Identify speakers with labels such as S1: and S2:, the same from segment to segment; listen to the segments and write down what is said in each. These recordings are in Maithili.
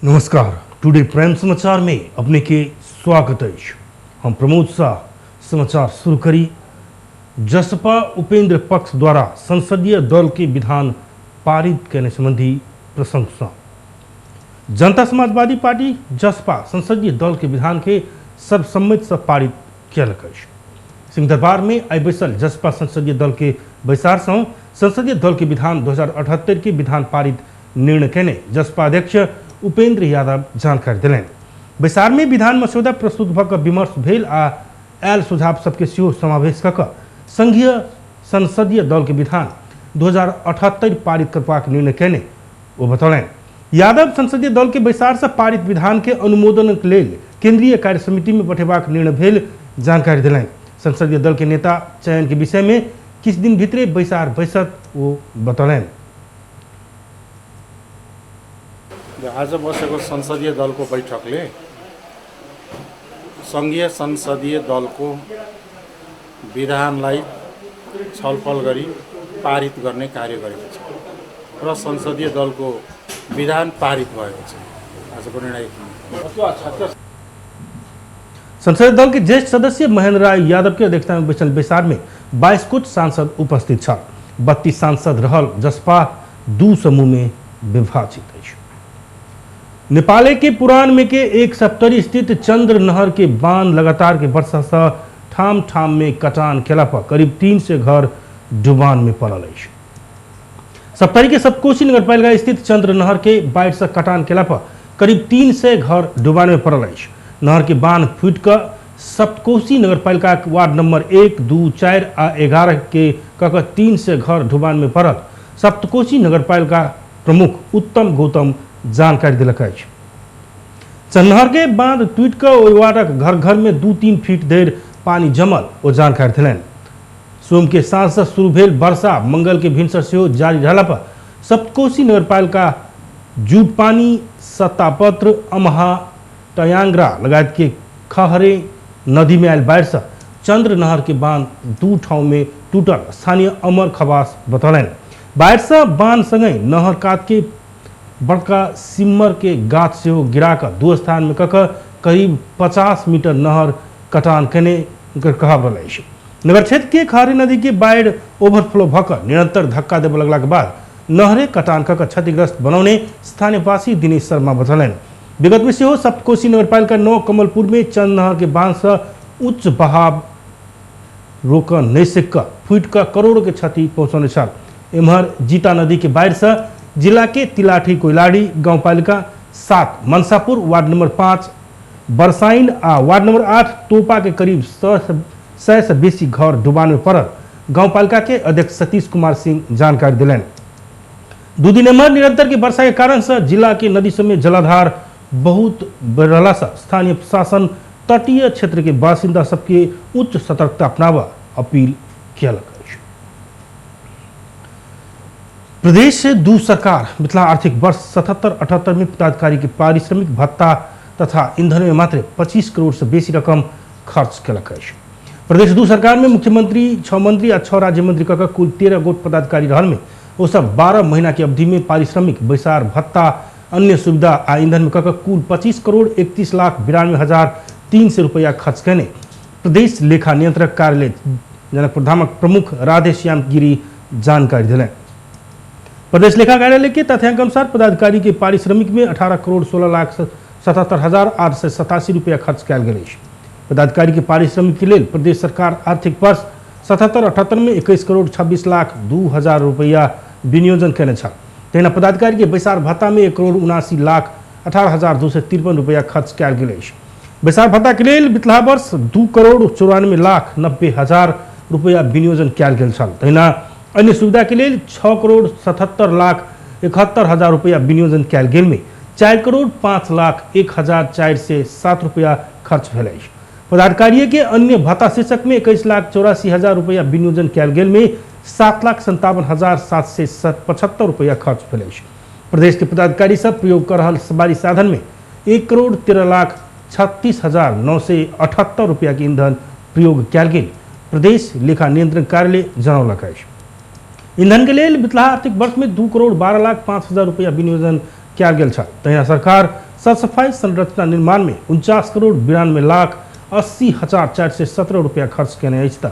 S1: नमस्कार, टुडे प्राइम समाचार में अपने के स्वागत अछि। हम प्रमोद शाह समाचार शुरू करी। जसपा उपेंद्र पक्ष द्वारा संसदीय दल के विधान पारित करने संबंधी प्रशंसा। जनता समाजवादी पार्टी जसपा संसदीय दल के विधान के सर्वसम्मति से पारित कयलक अछि। सिंहदरबार में आइ बैसल जसपा संसदीय दल के बैसार से संसदीय दल के विधान 2078 के विधान पारित निर्णय केने जसपा अध्यक्ष उपेंद्र यादव जानकारी देलनि। बैसार में विधान मसौदा प्रस्तुत भऽ कऽ विमर्श भेल आ आयल सुझाव सबके सेहो समावेश कऽ कऽ संघीय संसदीय दल के विधान 2078 पारित करबाक निर्णय केने ओ बतौलनि। यादव संसदीय दल के बैसार से पारित विधान के अनुमोदन के लेल केंद्रीय कार्य समिति में पठेबाक निर्णय भेल जानकारी देलनि। संसदीय दल के नेता चयन के विषय में किछु दिन भीतरे बैसार बैसत ओ बतौलनि।
S2: आज बसेको संसदीय दलको बैठकले संघीय संसदीय दलको विधानलाई छलफल गरी पारित गर्ने कार्य गरेको छ र संसदीय दलको विधान पारित भएको छ। आजको निर्णय।
S1: संसदीय दल के ज्येष्ठ सदस्य महेंद्र राय यादव के अध्यक्षता में बैसल बैसार में 22 गोट सांसद उपस्थित छल। 32 सांसद रहल जसपा दू समूह में विभाजित अछि। नेपाल के पुरान में के एक सप्तरी स्थित चंद्र नहर के बांध लगातार के वर्षा से ठाम ठाम में कटान केला पर करीब 300 घर डुबान में पड़ल अछि। सप्तरी के सप्तकोशी नगरपालिका स्थित चंद्र नहर के बाढ़ि से कटान केला पर करीब 300 घर डुबान में पड़ल अछि। नहर के बांध फूटि कऽ सप्तकोशी नगरपालिका के वार्ड नंबर 1, 2, 4 आ 11 के कऽ 300 घर डुबान में पड़ल सप्तकोशी नगरपालिका प्रमुख उत्तम गौतम जानकारी दिलक अछि। चन्नहर के बांध टूटि कऽ ओहि वार्डक घर घर में 2-3 फीट धरि पानी जमल ओ जानकारी देलनि। सोम के साँझ से शुरू भेल वर्षा मंगल के भिनसर सेहो जारी रहला पर सप्तकोशी नगरपालिका जूटपानी, सत्तापत्र, अमहा, टयांग्रा लगायत के खहरे नदी में आयल बाढ़ि से चंद्र नहर के बांध 2 ठाउँ में टूटल स्थानीय अमर खवास बतौलनि। बाढ़ि से बांध संगहि नहर कात के बड़का सिम्मर के गाछ सेहो गिरा कऽ 2 स्थान में कऽ करीब 50 मीटर नहर कटान केने कहब रहल अछि। नगर क्षेत्र के खहरे नदी के बाढ़ि ओवरफ्लो भऽ कऽ निरंतर धक्का देबऽ लगलाक बाद नहरे कटान कऽ क्षतिग्रस्त बनौने स्थानीयवासी दिनेश शर्मा बतौलनि। विगत में सेहो सप्तकोशी नगरपालिका 9 कमलपुर में चंद नहर के बांध से उच्च बहाव रोक नहीं सक कऽ फूटि कऽ करोड़ों के क्षति पहुँचौने छल। एम्हर जीता नदी के बाढ़ि से जिला के तिलाठी कोइलाड़ी गांवपालिका 7 मनसापुर वार्ड नंबर 5 बरसाइन आ वार्ड नंबर 8 तोपा के करीब 100 से बेसी घर डुबान में पड़ल गांवपालिका के अध्यक्ष सतीश कुमार सिंह जानकारी दिलनि। 2 दिन एम्हर निरंतर के वर्षा के कारण से जिला के नदी सब में जलाधार बहुत बढ़ला से स्थानीय प्रशासन तटीय क्षेत्र के बासिंदा सबके उच्च सतर्कता अपनावा अपील कयलक अछि। प्रदेश से दू सरकार मिथिला आर्थिक वर्ष 77-78 में पदाधिकारी के पारिश्रमिक भत्ता तथा ईंधन में मात्र 25 करोड़ से बेसी रकम खर्च कयलक अछि। प्रदेश दू सरकार में मुख्यमंत्री, 6 मंत्री आ 6 राज्य मंत्री कऽ कुल 13 गोट पदाधिकारी रहल में ओ सब 12 महीना के अवधि में पारिश्रमिक, बैसार भत्ता, अन्य सुविधा आ ईंधन में कऽ कुल 25 करोड़ 31 लाख 92,300 रुपया खर्च केने प्रदेश लेखा नियंत्रक कार्यालय जनकपुर धामक प्रमुख राधेश्याम गिरी जानकारी देलनि। प्रदेश लेखा कार्यालय के तथ्यांक अनुसार पदाधिकारी के पारिश्रमिक में 18 करोड़ 16 लाख 77,887 रुपया खर्च कयल गेल अछि। पदाधिकारी के पारिश्रमिक के लेल प्रदेश सरकार आर्थिक वर्ष 77-78 में 21 करोड़ 26 लाख 2,000 रुपया विनियोजन केने छल। तहिना पदाधिकारी के बैसार भत्ता में 1 करोड़ 79 लाख 18,253 रुपया खर्च कयल गेल अछि। बैसार भत्ता के लेल बितला वर्ष 2 करोड़ 94 लाख 90,000 रुपया विनियोजन कयल गेल छल। तहिना अन्य सुविधा के लेल 6 करोड़ 77 लाख 71,000 रुपया विनियोजन कयल गेल में 4 करोड़ 5 लाख 1,407 रुपया खर्च भेल अछि। पदाधिकारी के अन्य भत्ता शीर्षक में 21 लाख 84,000 रुपया विनियोजन कयल गेल में 7 लाख 57,775 रुपया खर्च भेल अछि। प्रदेश के पदाधिकारी सब प्रयोग कर रहल सवारी साधन में 1 करोड़ 13 लाख 36,978 रुपया के ईंधन प्रयोग कयल गेल प्रदेश लेखा नियंत्रण कार्यालय जनौलक अछि। ईंधन के लेल बितला आर्थिक वर्ष में 2 करोड़ 12 लाख 5,000 रुपया विनियोजन कयल गेल छल। तहिना सरकार सरसफाई संरचना निर्माण में 49 करोड़ 92 लाख 80 हजार 417 रुपया खर्च केने अछि त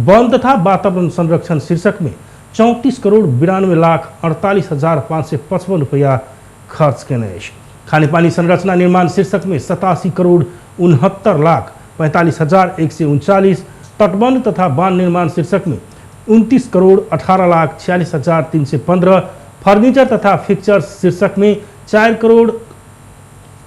S1: वन तथा वातावरण संरक्षण शीर्षक में 34 करोड़ 92 लाख 48 हजार 555 रुपया खर्च केने अछि। खानेपानी संरचना निर्माण शीर्षक में 87 करोड़ 69 लाख 45 हजार 139, तटबंध तथा बांध निर्माण शीर्षक में 29 करोड़ 18 लाख 46 हजार 315, फर्नीचर तथा फिक्चर शीर्षक में 4 करोड़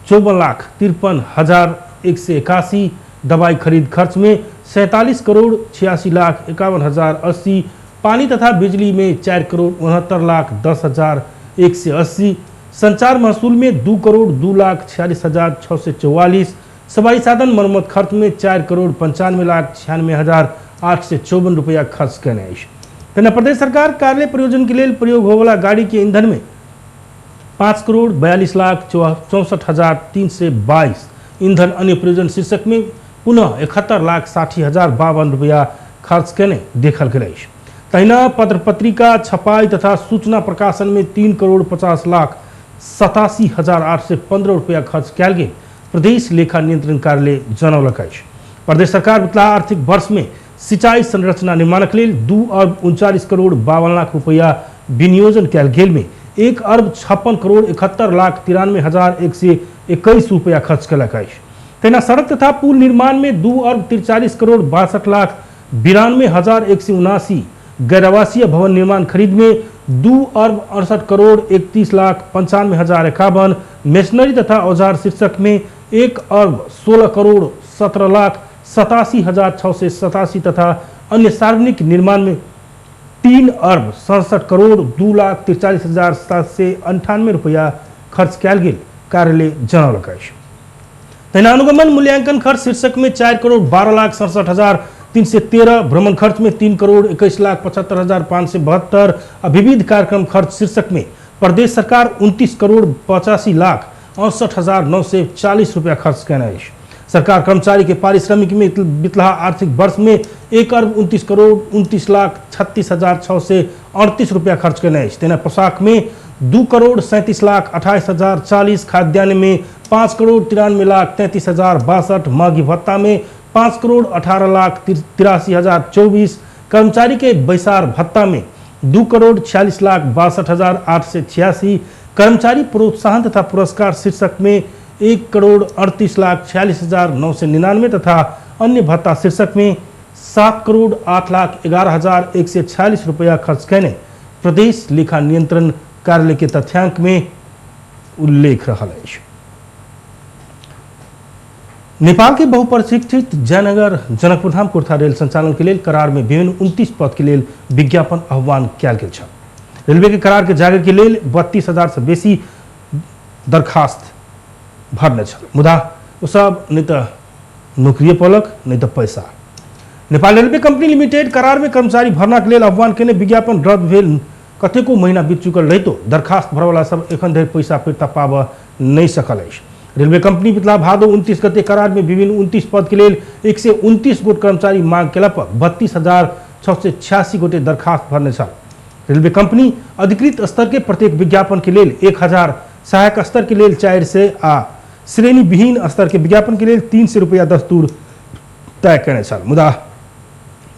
S1: 54 लाख 53 हजार 181, दवाई खरीद खर्च में 47 करोड़ 86 लाख 51 हजार 80, पानी तथा बिजली में 4 करोड़ 69 लाख 10 हजार 180, संचार महसूल में 2 करोड़ 2 लाख 46 हजार 644, सवारी साधन मरम्मत खर्च में 4 करोड़ 95 लाख 96 हजार 854 रुपया खर्च केने अछि। तहिना प्रदेश सरकार कार्यालय प्रयोजन के लेल प्रयोग होवला गाड़ी के ईंधन में 5 करोड़ 42 लाख 64 हजार 322, ईंधन अन्य प्रयोजन शीर्षक में पुनः 71 लाख 60 हजार 52 रुपया खर्च केने देखल गेल अछि। तहिना पत्र पत्रिका छपाई तथा सूचना प्रकाशन में 3 करोड़ 50 लाख 87 हजार 815 रुपया खर्च कयल गेल प्रदेश लेखा नियंत्रण कार्यालय जनौलक अछि। प्रदेश सरकार पिछला आर्थिक वर्ष में सिंचाई संरचना निर्माणक लेल 2 अर्ब 39 करोड़ 52 लाख रुपया विनियोजन कयल गेल में 1 अर्ब 56 करोड़ 71 लाख 93 हजार 121 रुपया खर्च कयलक अछि। तहिना सड़क तथा पुल निर्माण में 2 अर्ब 43 करोड़ 62 लाख 92 हजार 179, गैर आवासीय भवन निर्माण खरीद में 2 अर्ब 68 करोड़ 31 लाख 95 हजार 51, मेशनरी तथा औजार शीर्षक में 1 अर्ब 16 करोड़ 17 लाख 87 हजार 687 तथा अन्य सार्वजनिक निर्माण में 3 अर्ब 67 करोड़ 2 लाख 43 हजार 798 रुपया खर्च कयल गेल कार्यालय जनौलक अछि। तहिना अनुगमन मूल्यांकन खर्च शीर्षक में 4 करोड़ 12 लाख 67 हजार 313, भ्रमण खर्च में 3 करोड़ 21 लाख 75 हजार 572 आ विविध कार्यक्रम खर्च शीर्षक में प्रदेश सरकार 29 करोड़ 85 लाख 68 हजार 940 रुपया खर्च केने अछि। सरकार कर्मचारी के पारिश्रमिक में बितला आर्थिक वर्ष में 1 अर्ब 29 करोड़ 29 लाख 36 हजार 638 रुपया खर्च केने अछि। तहिना पोशाक में 2 करोड़ 37 लाख 28 हजार 40, खाद्यान्न में 5 करोड़ 93 लाख 33 हजार 62, महगी भत्ता में 5 करोड़ 18 लाख 83 हजार 24, कर्मचारी के बैसार भत्ता में 2 करोड़ 46 लाख 62 हजार 886, कर्मचारी प्रोत्साहन तथा पुरस्कार शीर्षक में 1 करोड़ 38 लाख 46 हजार 999 तथा अन्य भत्ता शीर्षक में 7 करोड़ 8 लाख 11 हजार 146 रुपया खर्च केने प्रदेश लेखा नियंत्रण कार्यालय के तथ्यांक में उल्लेख रहल अछि। नेपाल के बहुप्रतीक्षित जयनगर जनकपुरधाम कुर्था रेल संचालन के लेल करार में विभिन्न 29 पद के लेल विज्ञापन आह्वान कयल गेल छल। रेलवे के करार के जागे के लेल 32 हजार से बेसी दरखास्त भरने छल, मुदा ओ सब नहीं तो नौकरिए पौलक नहीं तो पैसा। नेपाल रेलवे कंपनी लिमिटेड करार में कर्मचारी भर्ना के लेल आह्वान केने विज्ञापन रद्द भेल कतेको महीना बीत चुकल रहितो दरखास्त भरवला सब एखन धरि पैसा फिर्ता पाबऽ नहि सकल अछि। रेलवे कंपनी पिछला भादो 29 गते करार में विभिन्न 29 पद के लेल 129 गोट कर्मचारी मांग केला पर 32,686 गोटे दरखास्त भरने छल। रेलवे कंपनी अधिकृत स्तर के प्रत्येक विज्ञापन के लेल 1000, सहायक स्तर के लेल 400 आ श्रेणी विहीन स्तर के विज्ञापन के लेल 300 रुपया दस्तूर तय केने छल, मुदा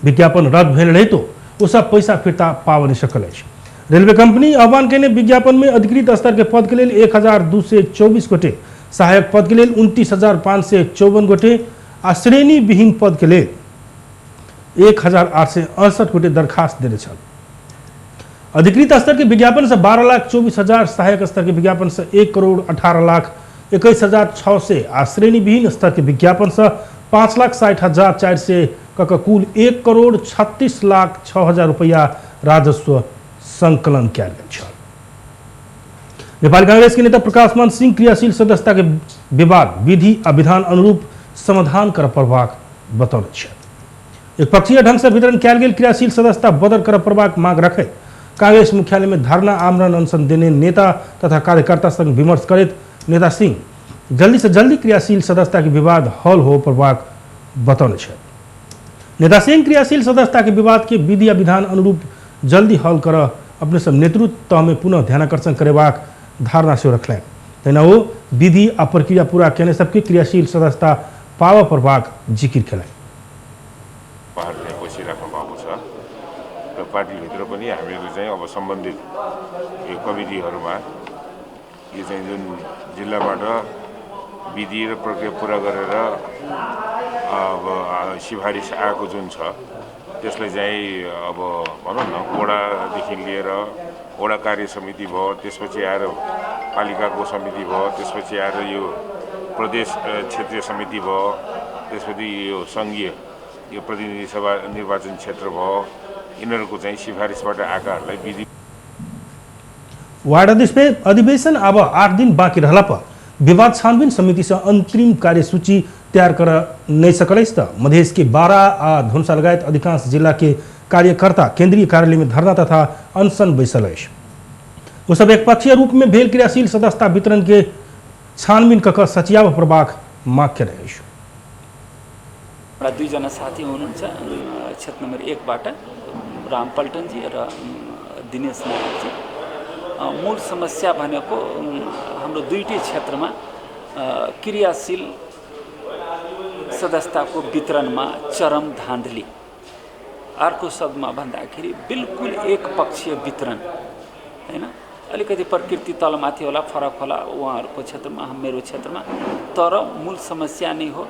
S1: विज्ञापन रद्द भेल रहितो ओ सब पैसा फिर्ता पाबऽ नहि सकल अछि। रेलवे कंपनी आह्वान केने विज्ञापन में अधिकृत स्तर के पद के लेल 1224 गोटे, सहायक पद के लेल 29,554 गोटे आ श्रेणी विहीन पद के लेल 1868 गोटे दरखास्त देने छल। अधिकृत स्तर के विज्ञापन से 12,24,000, सहायक स्तर के विज्ञापन से 1,18,21,600 आ श्रेणी विहीन स्तर के विज्ञापन से 5,60,400 क कुल 1,36,06,000 रुपया राजस्व संकलन कयल गेल छल। नेपाल कांग्रेस के नेता प्रकाशमान सिंह क्रियाशील सदस्यता के विवाद विधि आ विधान अनुरूप समाधान कर पड़बाक बतौने छथि। एकपक्षीय ढंग से वितरण कयल गेल क्रियाशील सदस्यता बदल कर पड़बाक मांग रखैत कांग्रेस मुख्यालय में धरना आमरण अनशन देने नेता तथा कार्यकर्ता संग विमर्श करैत नेता सिंह जल्दी से जल्दी क्रियाशील सदस्यता के विवाद हल हो पड़बाक बतौने छथि। नेता सिंह क्रियाशील सदस्यता के विवाद के विधि आ विधान अनुरूप जल्दी हल कर अपने सब नेतृत्व तह में पुनः ध्यानाकर्षण करेबाक धारणा सेहो रखलनि। तहिना ओ विधि आ प्रक्रिया पूरा केने सबके क्रियाशील सदस्यता पाबऽ पड़बाक जिकिर केलनि।
S3: उहाँहरूले बसिराख्नु भएको छ र पार्टीभित्र पनि हामीहरू चाहिँ अब सम्बन्धित यो कमिटीहरूमा यो चाहिँ जुन जिल्लाबाट विधि र प्रक्रिया पुरा गरेर अब सिफारिस आएको जुन छ त्यसलाई चाहिँ अब भनौँ न वडादेखि लिएर वडा कार्य समिति भयो, त्यसपछि आएर पालिकाको समिति भयो, त्यसपछि आएर यो प्रदेश क्षेत्रीय समिति भयो, त्यसपछि यो सङ्घीय यो प्रतिनिधि सभा निर्वाचन क्षेत्र भयो, यिनीहरूको चाहिँ सिफारिसबाट आएकाहरूलाई विधि।
S1: वार्ड अधिवेशन अब 8 दिन बाँकी रहला पर विवाद छानबीन समिति से अंतरिम कार्यसूची तैयार कर नहीं सकल अछि त मधेश के 12 आ धनुषा लगायत अधिकांश जिला के कार्यकर्ता केंद्रीय कार्यालय में धरना तथा अनशन बैसल अछि। ओ सब एकपक्षीय रूप में भेल क्रियाशील सदस्यता वितरण के छानबीन कऽ सचियाब पड़बाक माग केने अछि।
S4: एउटा दुईजना साथी हुनुहुन्छ क्षेत्र नम्बर 1 बाट राम पल्टनजी र दिनेश नायकजी। मूल समस्या भनेको हाम्रो दुईटै क्षेत्रमा क्रियाशील सदस्यताको वितरणमा चरम धाँधली, अर्को शब्दमा भन्दाखेरि बिल्कुल एकपक्षीय वितरण हैन। अलिकति प्रकृति तलमाथि होला, फरक होला उहाँहरूको क्षेत्रमा मेरो क्षेत्रमा, तर मूल समस्या नै हो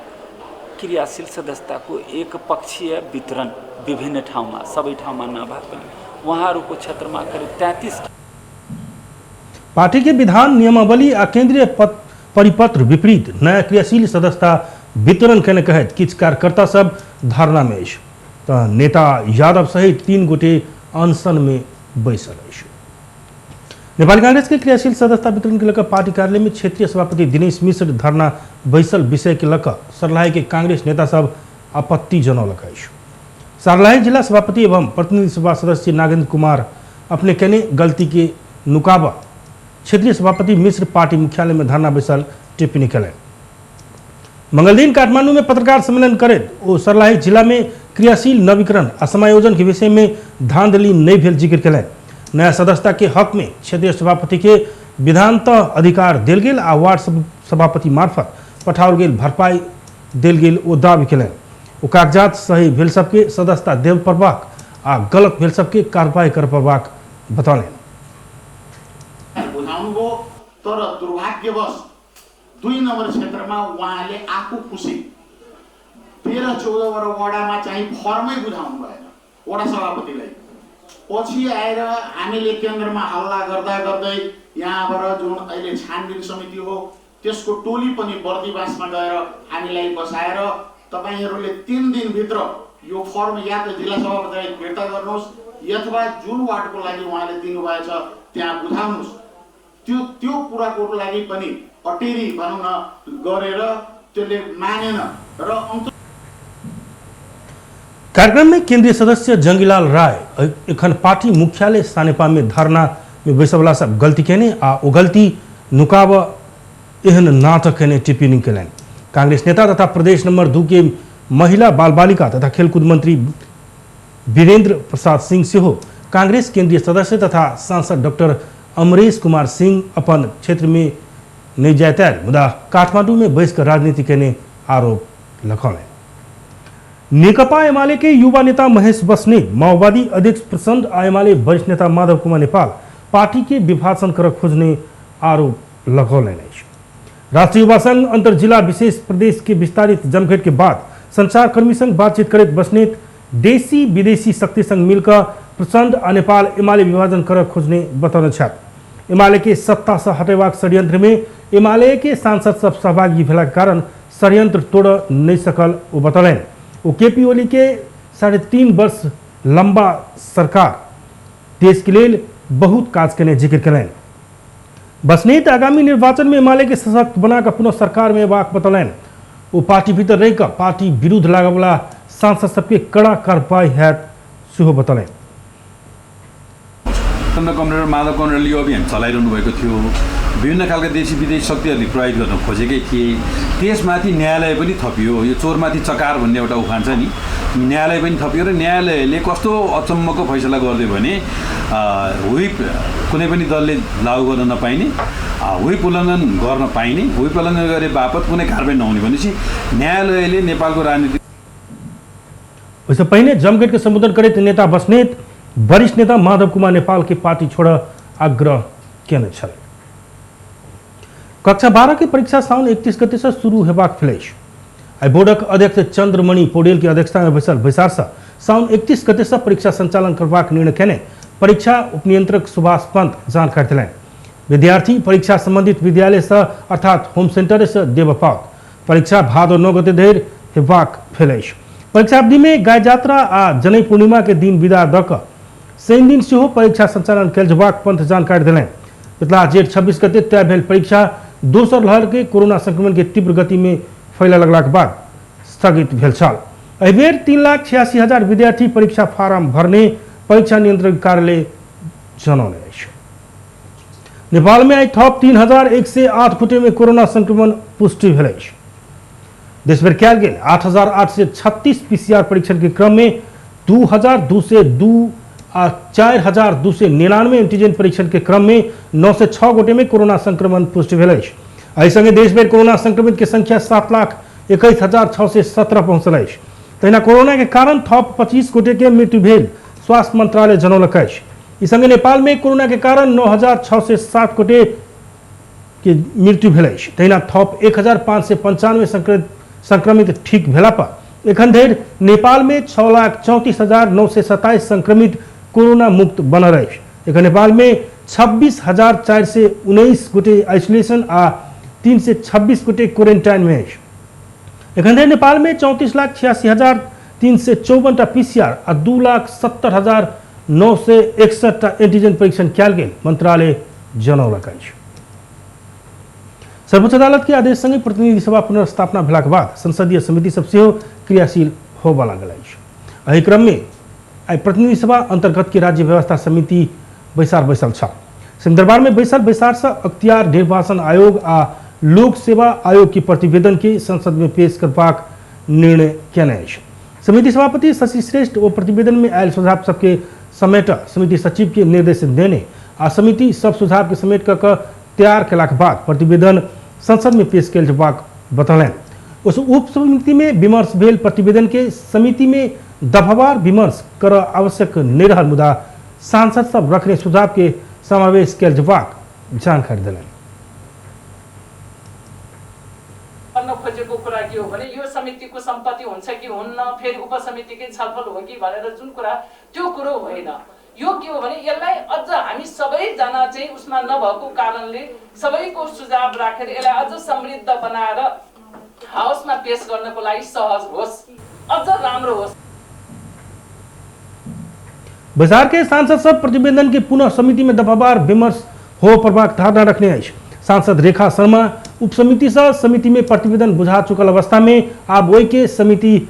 S4: क्रियाशील सदस्यताको एकपक्षीय वितरण विभिन्न ठाउँमा, सबै ठाउँमा नभए पनि उहाँहरूको क्षेत्रमा करिब 33।
S1: पार्टी के विधान नियमावली आ केंद्रीय परिपत्र विपरीत नया क्रियाशील सदस्यता वितरण केने कहैत किछु कार्यकर्ता सब धरना में अछि त नेता यादव सहित 3 गोटे अनशन में बैसल अछि। नेपाली कांग्रेस के क्रियाशील सदस्यता वितरण के लऽ पार्टी कार्यालय में क्षेत्रीय सभापति दिनेश मिश्र धरना बैसल विषय के लऽ सर्लाही के कांग्रेस नेता सब आपत्ति जनौलक अछि। सर्लाही जिला सभापति एवं प्रतिनिधि सभा सदस्य नागेंद्र कुमार अपने केने गलती के नुकाबा क्षेत्रीय सभापति मिश्र पार्टी मुख्यालय में धरना बैसल टिप्पणी कयलनि। मंगलदिन काठमांडू में पत्रकार सम्मेलन करैत ओ सर्लाही जिला में क्रियाशील नवीकरण आ समायोजन के विषय में धांधली नहीं भेल जिक्र कयलनि। नया सदस्यता के हक में क्षेत्रीय सभापति के विधानतः अधिकार देल गेल आ वार्ड सभापति मार्फत पठाओल गेल भरपाई देल गेल ओ दावी कयलनि। ओ कागजात सही भेल सबके सदस्यता देब पड़बाक आ गलत भेल सबके कार्रवाई कर पड़बाक बतौलनि।
S5: बुझाउनुभयो, तर दुर्भाग्यवश 2 नम्बर क्षेत्रमा उहाँले आफू खुसी 13-14 वटा वडामा चाहिँ फर्मै बुझाउनु भएन वडा सभापतिलाई। पछि आएर हामीले केन्द्रमा हल्ला गर्दा गर्दै यहाँबाट जुन अहिले छानबिन समिति हो त्यसको टोली पनि बर्दिवासमा गएर हामीलाई बसाएर तपाईहरूले 3 दिनभित्र यो फर्म या त जिल्ला सभापतिलाई फिर्ता गर्नुहोस् अथवा जुन वार्डको लागि उहाँले दिनुभएछ त्यहाँ बुझाउनुहोस्। त्यो त्यो कुराको लागि पनि अटेरी भनौँ न गरेर त्यसले मानेन र
S1: कार्यक्रम में केंद्रीय सदस्य जंगीलाल राय एखन पार्टी मुख्यालय सानेपा में धरना में बैसवला सब गलती केने आ ओ गलती नुकाब एहन नाटक केने टिप्पणी केलनि। कांग्रेस नेता तथा प्रदेश नंबर 2 के महिला बाल बालिका तथा खेलकूद मंत्री वीरेंद्र प्रसाद सिंह सेहो कांग्रेस केंद्रीय सदस्य तथा सांसद डॉक्टर अमरेश कुमार सिंह अपन क्षेत्र में नहीं जाते मुदा काठमांडू में बैसकर राजनीति केने आरोप लगौलनि। नेकपा एमाले के युवा नेता महेश बस्नेत माओवादी अध्यक्ष प्रचण्ड आ एमाले वरिष्ठ नेता माधव कुमार नेपाल पार्टी के विभाजन कर खोजने आरोप लगौलनि अछि। राष्ट्रीय युवा संघ अंतर जिला विशेष प्रदेश के विस्तारित जमघट के बाद संचारकर्मी संग बातचीत करैत बस्नेत देशी विदेशी शक्ति संग मिलकर प्रचण्ड आ नेपाल एमाले विभाजन कर खोजने बतौने छथि। एमाले के सत्ता से हटेबाक षड्यंत्र में एमाले के सांसद सब सहभागी भेलाक कारण षड्यंत्र तोड़ नहीं सकल ओ बतौलनि। ओ केपी ओली के 3.5 वर्ष लंबा सरकार देश के लेल बहुत काज केने जिक्र केलनि। बस्नेत आगामी निर्वाचन में एमाले के सशक्त बनाकर पुनः सरकार में अयबाक बतौलनि। ओ पार्टी भीतर रहिकऽ पार्टी विरुद्ध लागयवला सांसद सबके कड़ा कार्रवाई हैत सेहो बतौलनि।
S6: कमरेड माधव कमरेडले यो अभियान चलाइरहनु भएको थियो। विभिन्न खालका देशी विदेशी शक्तिहरूले प्रयोग गर्न खोजेकै थिए। त्यसमाथि न्यायालय पनि थपियो। यो चोरमाथि चकार भन्ने एउटा उखान छ नि, न्यायालय पनि थपियो र न्यायालयले कस्तो अचम्मको फैसला गरिदियो भने व्हिप कुनै पनि दलले लागू गर्न नपाइने व्हिप उल्लङ्घन गर्न पाइने, व्हिप उल्लङ्घन गरे बापत कुनै कारबाही नहुने भनेपछि न्यायालयले नेपालको राजनीति।
S1: ओहिसँ पहिने जमघट के संबोधन करैत नेता बस्नेत वरिष्ठ नेता माधव कुमार नेपाल के पार्टी छोड़ आग्रह केने छल। कक्षा 12 के परीक्षा साउन 31 गते से शुरू हेबाक भेल अछि। आइ बोर्डक अध्यक्ष चंद्रमणि पौडेल के अध्यक्षता में बैसल बैसार से साउन 31 गते से परीक्षा संचालन करबाक निर्णय केने परीक्षा उपनियंत्रक सुभाष पंत जानकारी देलनि। विद्यार्थी परीक्षा संबंधित विद्यालय से अर्थात होम सेंटर से देबऽ पाओत। परीक्षा भादो 9 गते धरि हेबाक भेल अछि। परीक्षा अवधि में गाय यात्रा आ जनई पूर्णिमा के दिन विदा दऽ कऽ शनि दिन सेहो परीक्षा संचालन कयल जेबाक पंत जानकारी देलनि। पिछला जेठ 26 गते तय भेल परीक्षा दोसर लहर के कोरोना संक्रमण के तीव्र गति में फैलय लगलाक बाद स्थगित भेल छल। एहि बेर 3,86,000 विद्यार्थी परीक्षा फारम भरने परीक्षा नियंत्रण कार्यालय जनौने अछि। नेपाल में आइ थप 3,108 गोटे में कोरोना संक्रमण पुष्टि भेल अछि। देशभरि कयल गेल 8,836 पीसीआर परीक्षण के क्रम में 2,202 आ 4,299 एंटीजन परीक्षण के क्रम में 906 गोटे में कोरोना संक्रमण पुष्टि भेल अछि। एहि संगे देशभरि कोरोना संक्रमित के संख्या 7,21,617 पहुंचल अछि। तहिना कोरोना के कारण थप 25 गोटे के मृत्यु भेल स्वास्थ्य मंत्रालय जनौलक अछि। ई संगे नेपाल में कोरोना के कारण 9,607 गोटे के मृत्यु भेल अछि। तहिना थप 1,595 संक्रमित ठीक भेला पर एखन धरि नेपाल में 6,34,927 संक्रमित कोरोना मुक्त बनल अछि। एखन नेपाल में 26,419 गोटे आइसोलेशन आ 326 गोटे क्वारेंटाइन में अछि। एखन धरि नेपाल में 34,86,354 टा पीसीआर आ 2,70,961 टा एंटीजन परीक्षण कयल गेल मंत्रालय जनौलक अछि। सर्वोच्च अदालत के आदेश संगे प्रतिनिधि सभा पुनर्स्थापना भेलाक बाद संसदीय समिति सब सेहो क्रियाशील होबऽ लागल अछि। एहि क्रम में आइ प्रतिनिधि सभा अंतर्गत के राज्य व्यवस्था समिति बैसार बैसल छल। सिंहदरबार में बैसल बैसार से अख्तियार निर्वाचन आयोग आ लोक सेवा आयोग के प्रतिवेदन के संसद में पेश करबाक निर्णय केने अछि। समिति सभापति शशि श्रेष्ठ ओ प्रतिवेदन में आयल सुझाव सबके समेट समिति सचिव के निर्देश देने आ समिति सब सुझाव के समेट कऽ तैयार केलाक बाद प्रतिवेदन संसद में पेश कयल जेबाक बतौलनि। उस उप समिति में विमर्श भेल प्रतिवेदन के समिति में दफावार विमर्श कर आवश्यक नहीं रहल, मुदा सांसद सब रखने सुझाव के समावेश कयल जेबाक जानकारी देलनि।
S7: गर्न खोजेको कुरा के हो भने यो समितिको सम्पत्ति हुन्छ कि हुन्न, फेरि उपसमितिकै छलफल हो कि भनेर जुन कुरा, त्यो कुरो होइन। यो के हो भने यसलाई अझ हामी सबैजना चाहिँ उसमा नभएको कारणले सबैको सुझाव राखेर यसलाई अझ समृद्ध बनाएर हाउसमा पेश गर्नको लागि सहज होस्, अझ राम्रो होस्।
S1: बैसार के सांसद सब प्रतिवेदन के पुनः समिति में दफावार विमर्श हो पड़बाक धारणा रखने अछि। सांसद रेखा शर्मा उपसमिति से समिति में प्रतिवेदन बुझा चुकल अवस्था में आब ओहि के समिति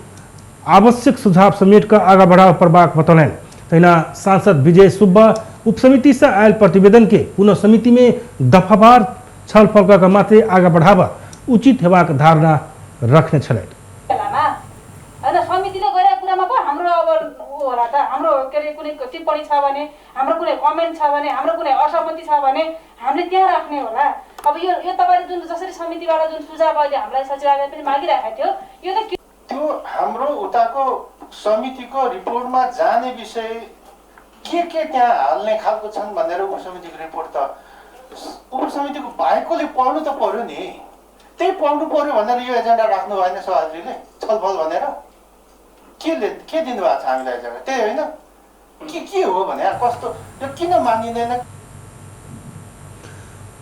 S1: आवश्यक सुझाव समेट कऽ आगा बढ़ाव पड़बाक बतौलनि। तहिना सांसद विजय सुब्बा उपसमिति से आयल प्रतिवेदन के पुनः समिति में दफावार छलफल कऽ मात्रै आगा बढ़ावा उचित हेबाक धारणा रखने छलथि।
S8: हैन समितिले गरेको कुरामा पो हाम्रो अब उ होला त, हाम्रो के अरे कुनै टिप्पणी छ भने, हाम्रो कुनै कमेन्ट छ भने, हाम्रो कुनै असहमति छ भने हामीले त्यहाँ राख्ने होला। अब यो यो तपाईले जुन जसरी समितिबाट जुन सुझाव अहिले हामीलाई सचिवालयले पनि मागिरहेको थियो, यो त
S9: त्यो हाम्रो उताको समितिको रिपोर्टमा जाने विषय के त्यहाँ हाल्ने खालको छन् भनेर उपसमितिको रिपोर्ट त उपसमितिको बाहेकले पढ्नु त पर्यो नि, त्यही पढ्नु पर्यो भनेर यो एजेन्डा राख्नु भएन सभाजीले छलफल भनेर के दिनुभएको छ हामीलाई एजेन्डा? त्यही होइन के हो भने कस्तो यो किन मानिँदैन?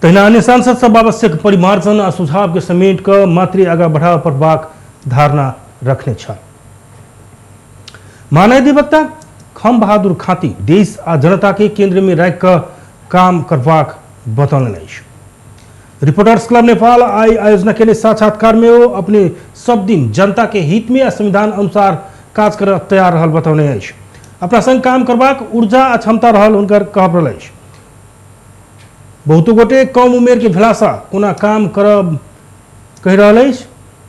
S1: तहिना अन्य सांसद सब आवश्यक परिमार्जन आ सुझाव के समेट कऽ मात्रै आगा बढ़ाव पड़बाक धारणा रखने छल। महाधिवक्ता खम बहादुर खाती देश आ जनता के केंद्र में राखि कऽ काम करबाक बतौलनि अछि। रिपोर्टर्स क्लब नेपाल आई आयोजना के साक्षात्कार में वो अपने सब दिन जनता के हित में आ संविधान अनुसार काज कर तैयार रहल बतौने अछि। अपना संग काम करबाक ऊर्जा आ क्षमता रहल हुनकर कहब रहल अछि। बहुतो गोटे कम उमेर के भेलासँ कोना काम करब कहि रहल अछि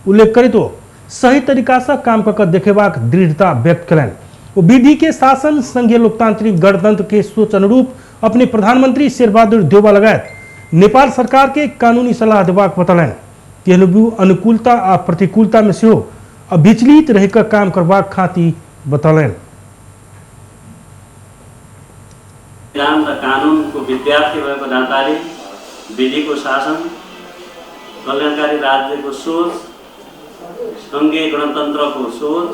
S1: उल्लेख करैत ओ सही तरीकासँ काम कऽ देखेबाक दृढ़ता व्यक्त कयलनि। ओ विधि के शासन संघीय लोकतांत्रिक गणतंत्र के सोच अनुरूप अपने प्रधानमंत्री शेरबहादुर देउवा लगायत नेपाल सरकार के कानूनी सलाह देबाक बतौलनि। तेलुगु अनुकूलता आ प्रतिकूलता में सेहो अविचलित रहिकऽ काम करबाक खातिर बतौलनि।
S10: संविधान र कानुनको विद्यार्थी भएको नाताले विधिको शासन, कल्याणकारी राज्यको सोच, सङ्घीय गणतन्त्रको सोच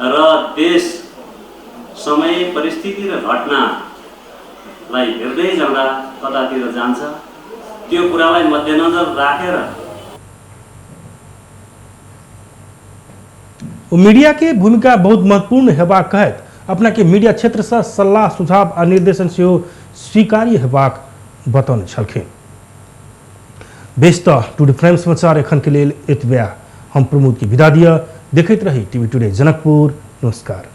S10: र देश समय परिस्थिति र घटनालाई हेर्दै जाँदा कतातिर जान्छ त्यो कुरालाई मध्यनजर राखेर
S1: मीडिया के भूमिका बहुत महत्वपूर्ण हेबाक कहैत अपना के मीडिया क्षेत्र से सल्लाह सुझाव आ निर्देशन सेहो स्वीकार्य हेबाक बतौने छलखिन। बेस त टुडे प्राइम समाचार एखन के लेल एतबे। हम प्रमोद के विदा दिअ। देखैत रही टीवी टुडे जनकपुर। नमस्कार।